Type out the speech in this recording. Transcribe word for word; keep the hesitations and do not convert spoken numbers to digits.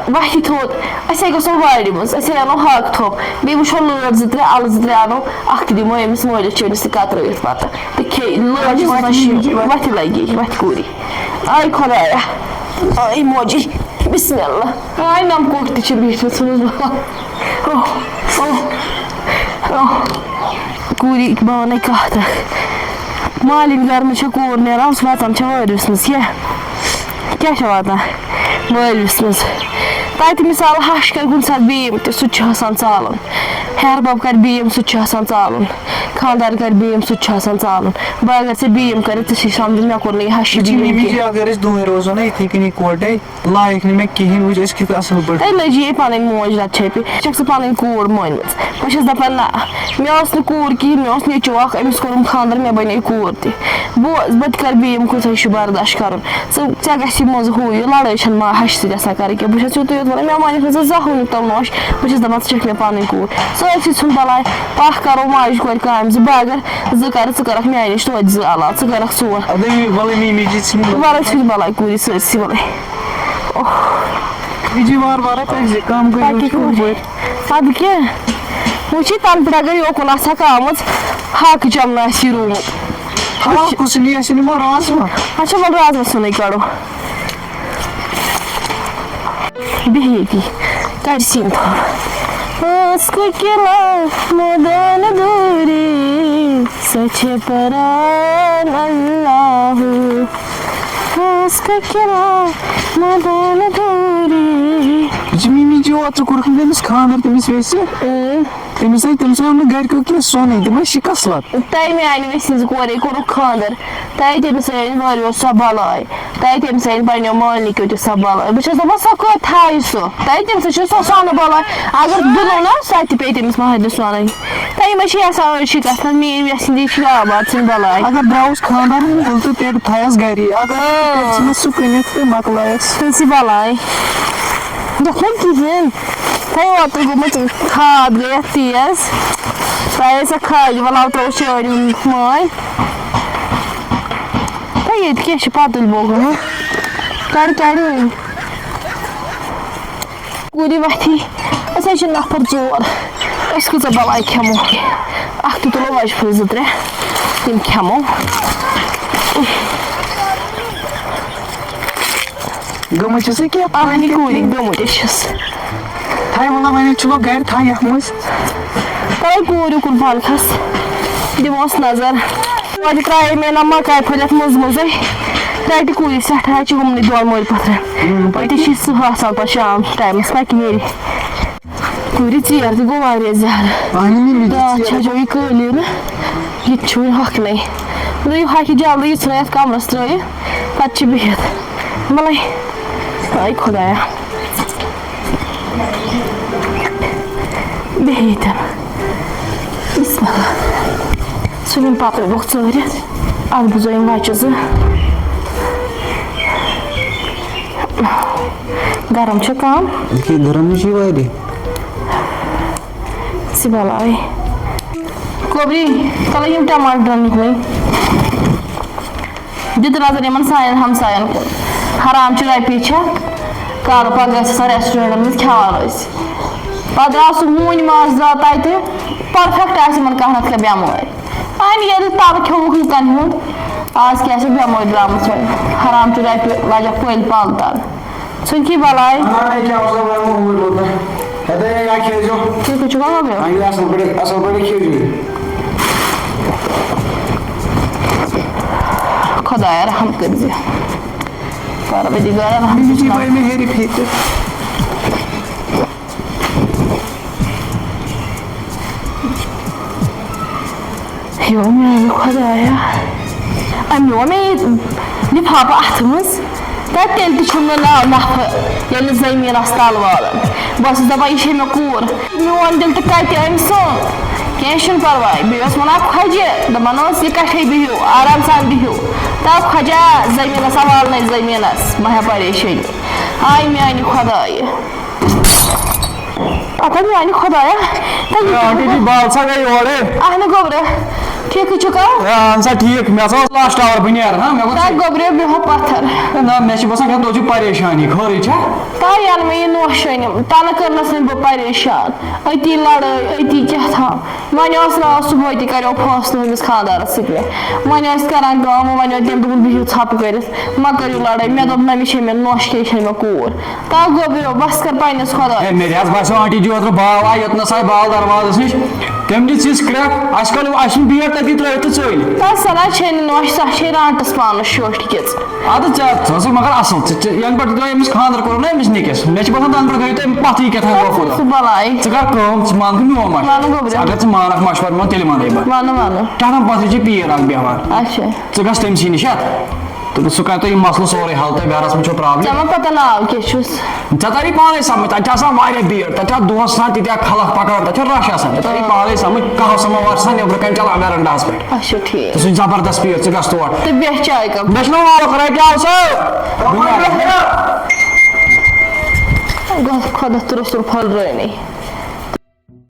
وَتھِ تھوٚد، أسۍ ہے گژھو وارِ منٛز، أسۍ ہے اَنو ہاکہٕ تھوٚپ، بیٚیہِ وٕچھو لٲر زٕ ترٛےٚ، اَلہٕ زٕ ترٛےٚ اَنو، اَکھ تہِ دِمو أمِس مٲلِس چٲنِس تہٕ کَترٲوِتھ پَتہٕ۔ تہٕ کھے-، لٲر چھِ وَتھِ آسان شی-، نیٖجی، وَتھِ۔ وَتھِ لَگہِ، وَتھِ کوٗری۔ آے خۄدایا، آے موجی، بِسمِ اللہ۔ آے نَم کوٚٹ تہِ چھِ بِہِتھ ژھٕنُس بہٕ۔ اوہ، اوہ، اوہ۔ کوٗری بانَے کَتھ اَکھ۔ مالِنۍ گَرٕ منٛز چھےٚ کوٗر نیران، سُہ واتان چھےٚ وٲرِوِس منٛز۔ کیٛاہ؟ کیٛاہ چھےٚ واتان وٲرِوِس منٛز؟ تَتہِ مِثال ہَش کَرِ کُنہِ ساتہٕ بیٚیِم تہِ، سُہ تہِ چھُ آسان ژالُن۔ ہیٚہَر بَب کَرِ بیٚیِم، سُہ تہِ چھُ آسان ژالُن۔ خانٛدار کَرِ بیٚیِم، سُہ تہِ چھُ آسان ژالُن۔ بہٕ اگر ژےٚ بیٚیِم کَرٕ، ژٕ چھِ سَمجھُن مےٚ کوٚر نہٕ یہِ ہَش یہِ چھِ بیٚیِم مِمی کینٛہہ۔ جی، اگر أسۍ دۄہَے روزو نا یِتھَے کٔنی یِکوَٹَے، لایق نہٕ مےٚ کِہیٖنۍ، وٕچھ أسۍ کِتھ اَصٕل پٲٹھۍ۔ تیٚلہِ لٔج یہِ پَنٕنۍ موج لَتہٕ چھیٚپہِ، ژےٚ چھَکھ ژٕ پَنٕنۍ کوٗر مٲنمٕژ۔ بہٕ چھَس دَپان نہ، مےٚ ٲس نہٕ کوٗر کِہیٖنۍ، مےٚ اوس نیٚچوٗ اَکھ، أمِس کوٚرُم خانٛدَر، مےٚ بَنے کوٗر تہِ۔ بہٕ ٲس، بہٕ تہِ کَرٕ بیٚیہِ یِم کۭژاہ چھُ برداش کَرُن۔ ژٕ، ژےٚ گژھی منٛزٕ ہُہ یہِ لَڑٲے چھَنہٕ ما ہَشہِ سۭتۍ آسان کَرٕنۍ کینٛہہ۔ بہٕ چھَس یُتُے یوت وَنان، مےٚ مٲنِتھ نہٕ ژٕ زانٛہہ وٕنیُک تام نوش، بہٕ چھَس دَپان ژٕ چھَکھ مےٚ پَنٕنۍ کوٗر۔ سٲرسٕے ژھُن بَلاے، پَکھ کَرو ماجہِ کورِ کامہِ زٕ، بہٕ اگر زٕ کَرٕ، ژٕ کَرَکھ میٛانہِ نِش توتہِ زٕ علاوٕ، ژٕ کَرَکھ ژور۔ اَدٕ وَلہٕ میٖمی جی ژھٕنِو۔ وَلہٕ ژھٕنِو بَلاے کوٗری سٲرسٕے وَلَے۔ اوہ۔ یہِ جی وار وارَے پَکہِ زِ، کَم گٔے پَکہِ یوٗت چھُ کوٗر۔ وۄنۍ۔ اَدٕ کیٛاہ؟ وٕچھی، تَنہٕ پٮ۪ٹھ اگر یوکُن آسہِ ہا کامٕژ، ہاکہٕ چَمنہٕ آسہِ یہِ روٗمُت۔ ہاکھ کُس نِیہِ اَسہِ نِمو رازما۔ اچھا، وَلہٕ رازما سیُنٕے کَڑو۔ بیٚہہِ ییٚتی، کَڑِ سِنۍ تھوٚپ۔ ٲس کُکِلا مٲدان دوٗری، سۄ چھےٚ پَران اللہ۔ ٲس کُکِلا مٲدان دوٗری۔ یہِ چھِ مِمی جی، اوترٕ کوٚرُکھ نہٕ تٔمِس خانٛدَر، تٔمِس ویسہِ۔ اۭں۔ تٔمِس ہے، تٔمِس ہے اوٚن نہٕ گَرِکیو کینٛہہ سۄنٕے، تِم ٲسۍ شِکَس لَد۔ تۄہہِ میٛانہِ ویسہِ ہِنٛزِ کورے کوٚرُکھ خانٛدَر، تۄہہِ تٔمِس ہے أنۍ واریاہو سۄ بَلاے، تۄہہِ تٔمِس ہے أنۍ پنٛنیو مٲلِکیو تہِ سۄ بَلاے۔ بہٕ چھَس دَپان، سۄ کَتہِ تھایہِ سُہ؟ تۄہہِ تٔمِس ہے چھُ سۄ سۄنہٕ بَلاے۔ اگر دُنو نا، سۄ تہِ پیٚیہِ تٔمِس مَہرنہِ سۄنٕے۔ تۄہہِ یِمَے چھِ یَژھان أڑۍ شِکَس لَد، میٛٲنۍ ویسہِ ہِنٛدی چھِ آباد ژھٕنۍ بَلاے۔ اگر درٛاوُس خانٛدار مول تہٕ تیٚلہِ تھایَس گَری، اگر تیٚلہِ ژھٕنَس سُہ کٕنِتھ تہٕ مۄکلایَس۔ تٔمۍ سٕے بَلاے۔ دوٚپُن کِہیٖنۍ۔ تۄہہِ اوترٕ گوٚمُت کھاد گٔیَتھ تیز۔ تۄہہِ ٲسۍ سۄ کھادِ وَلاو ترٛٲوٕس چٲنۍ مٲنۍ۔ تۄہہِ ییٚتہِ کیٛاہ چھِ پَتُل بوگُن؟ کَڑِ، کَڑِ وۄنۍ۔ کوٗری وَتھی۔ أسۍ حظ چھِ نَفر ژور۔ أسۍ کۭژاہ بَلاے کھٮ۪مو؟ اَکھ تہِ تُلو وَجہِ پھٔلۍ زٕ ترٛےٚ۔ تِم کھٮ۪مو۔ گٔمٕتۍ چھِسٕے کینٛہہ اَہنہِ پٔتۍ کِنۍ کوٗری کِنۍ۔ گٔمٕتۍ أسۍ چھِس۔ تھایہِ وَلہ وۄنۍ چھُ گَرِ تھایہِ یَتھ منٛز۔ تَوَے کوٗر اُکُن پَلکھَس دِموس نظر۔ توتہِ ترٛایے مےٚ نہ مَکاے پھٔلۍ یَتھ منٛز منٛزَے۔ رَٹہِ کوٗری سٮ۪ٹھاہ چھِ ہُمنٕے دۄن مٲلۍ پَتھرَن۔ اۭں، پٔتِس چھِ سُہ آسان پَتہٕ شام ٹایمَس پَتہٕ نیرِ۔ کوٗری ژیر تہِ گوٚو واریاہ زیادٕ۔ اَہنہِ مےٚ تہِ راتھ ژیر۔ چھَچو یہِ قٲلیٖن۔ یہِ تہِ چھُ وٕنہِ ہۄکھنَے۔ نہ، یہِ ہۄکھِ جلدی، یہِ ژھٕنو یَتھ کَمرَس ترٛٲیِتھ۔ پَتہٕ چھِ بِہِتھ۔ وَلَے، آے خۄدایا۔ بیٚہہِ ییٚتٮ۪ن۔ بِسمِ اللہ۔ سُہ نیوٗن پَتہٕ وۄکھ ژٲرِتھ۔ اَتھ بُزٲیِم وَچہِ زٕ۔ گرم چھُ کم۔ یہِ کیٛاہ گرم چھُ واریاہ۔ ژٕ بَلاے۔ گوٚبری، تَلہٕ یِم ٹماٹر نِکھ وۄنۍ۔ دِتہٕ نظر یِمن سانٮ۪ن ہمساین کُن۔ حرام چہِ رۄپیہِ چھےٚ۔ کالہٕ پگاہ ٲسۍ آسان ریسٹورنٹن منٛز کھٮ۪وان ٲسۍ۔ پتہٕ درٛاو سُہ ہوٗنۍ ماز درٛاو تتہِ۔ پرفیکٹ آسہِ یِمن کانٛہہ نتہٕ کانٛہہ بٮ۪مٲرۍ۔ وۄنۍ ییٚلہِ تَلہٕ کھیوٚوُکھ لُکن ہُنٛد، آز کیٛاہ چھِ بٮ۪مٲرۍ درٛامٕژ وۄنۍ؟ حرام چہِ رۄپیہِ لجکھ پٔلۍ پل تل۔ ژھٕنکھی بلاے۔ اَہَن، یہِ کیٛاہ اوس وَنان موٗل ووٚتھمُت؟ ہَتہٕ ہے، یا کھیٚزیو۔ تُہۍ کٔژ چھِو وَنان مےٚ؟ وۄنۍ یہِ اَصٕل پٲٹھۍ، اَصٕل پٲٹھۍ کھیٚزیو یہِ۔ خۄدایا رحم کٔرۍزِ۔ پروردگارا رحم بِجلی کٔرۍزِ۔ بَنہِ مےٚ ہیٚرِ پھیٖرِتھ۔ ہیو میانہِ خۄدایا، أمۍ نیوٗ مےٚ یہِ لِفافہٕ اَتھٕ منٛز۔ تہٕ تیٚلہِ تہِ چھُم نہٕ ناو نَفہٕ، ییٚلہِ نہٕ زٔمیٖن آسہٕ تَل والان۔ بہٕ ٲسٕس دَپان، یہِ چھے مےٚ کوٗر۔ میون دِل تہٕ کَتہِ أمۍ سُنٛد؟ کینٛہہ چھُنہٕ پَرواے۔ بیٚیہِ اوس وَنان خۄجہِ، دَپان اوس، یہِ کَٹھے بِہِو، آرام سان بِہِو۔ تَو خۄجا، زٔمیٖنَس حوالنَے زٔمیٖنَس، مہ ہےٚ پریشٲنی۔ آے میانہِ خۄدایہِ۔ اَتھ میانہِ خۄدایا، تہٕ یہِ آ، تہِ چھُ بال سا گٔے یورٕ۔ اَہنہٕ گوٚبرٕ، ٹھیکٕے چھُکھا؟ اے، اہن سا ٹھیٖک، مےٚ ہسا اوس لاسٹ آوُر، بہٕ نیرٕ، ہا، مےٚ گوٚژھ تَتھ گوٚبریو بیٚہو پَتھر۔ اے، نہ، مےٚ چھِ باسان، کیٛاہ تُہۍ چھِو پریشانی، خٲرٕے چھا؟ تَوے اَنہٕ مےٚ یہِ نوش أنِم، تَنہٕ کٔرنَس وۄنۍ بہٕ پریشان۔ أتی لڑٲے، أتی کیٛاہ تھام۔ وۄنۍ اوس راتھ صُبحٲے تہِ کریو فٲصلہٕ أمِس خانٛدارَس سۭتۍ مےٚ۔ وۄنۍ ٲسۍ کران کٲم، وۄنۍ اوس تٔمۍ دوٚپُن، بِہِو ژھۄپہٕ کٔرِتھ، مہ کٔرِو لڑٲے۔ مےٚ دوٚپ، نہ، مےٚ چھے مےٚ نوش کیٛاہ، یہِ چھے مےٚ کوٗر۔ تَو گوٚبریو، بس کر پننِس خۄدایَس۔ ہے، مےٚ تہِ حظ باسیو آنٹی جی اوترٕ باو آیہِ یوٚتنَس آیہِ بال دروازَس نِش۔ تٔمۍ دِژ یِژھ کرٛٮ۪کھ، اَسہِ کَڑیو، اَسہِ چھُنہٕ بیٹ تَتی ترٛٲوِتھ تہٕ ژٔلۍ۔ تَس سَنا چھے نہٕ نوٚش، سۄ چھے رانٛٹَس پانَس شوٹھ کِژ۔ اَدٕ ژےٚ، ژٕ ٲسٕکھ مگر اَصٕل۔ ژٕ، ژٕ، یَنہٕ پٮ۪ٹھ تۄہہِ أمِس خانٛدر کوٚروٕ نا أمِس نِکِس، مےٚ چھِ باسان تَنہٕ پٮ۪ٹھ گٔیو تۄہہِ پَتھٕے کیٛاہ تام وۄپھُت۔ ژٕ بَلاے۔ ژٕ کَر کٲم، ژٕ مان کہِ میون مَشوَرٕ۔ وَنہٕ گوٚبرا۔ اگر ژٕ مانَکھ مَشوَرٕ میون، تیٚلہِ وَنَے بہٕ۔ وَنہٕ، وَنہٕ۔ کیٛاہ تام پَتہٕ چھِ پیٖر اَکھ بیٚہوان۔ اچھا۔ ژٕ گژھ تٔمۍ سٕے نِش اَتھ۔ تہٕ سُہ کَرِ تۄہہِ یہِ مسلہٕ سورُے حل، تۄہہِ گرَس منٛز چھو پرابلم۔ ژےٚ ما پتہ ناو کیٛاہ چھُس؟ ژےٚ تَری پانَے سَمٕجھ، تَتہِ چھِ آسان واریاہ بیٖڑ، تَتہِ چھِ آسان دۄہَس آسان تیٖتیٛاہ خلق پَکان، تَتہِ چھِ رَش آسان، ژےٚ تَری پانَے سَمٕجھ، کَہہ سَماوار چھِ آسان نیٚبرٕ کَنہِ چَلان ویرنڈاہَس پٮ۪ٹھ۔ اچھا، ٹھیٖک۔ ژٕ چھُنہٕ زبردست پیٖر، ژٕ گژھ تور۔ تہٕ بیٚہہ چاے کَپ۔ مےٚ چھُنہٕ واوُک رَٹہِ آو سا۔ گژھ خۄدا تہٕ رسول پھٔلرٲنی۔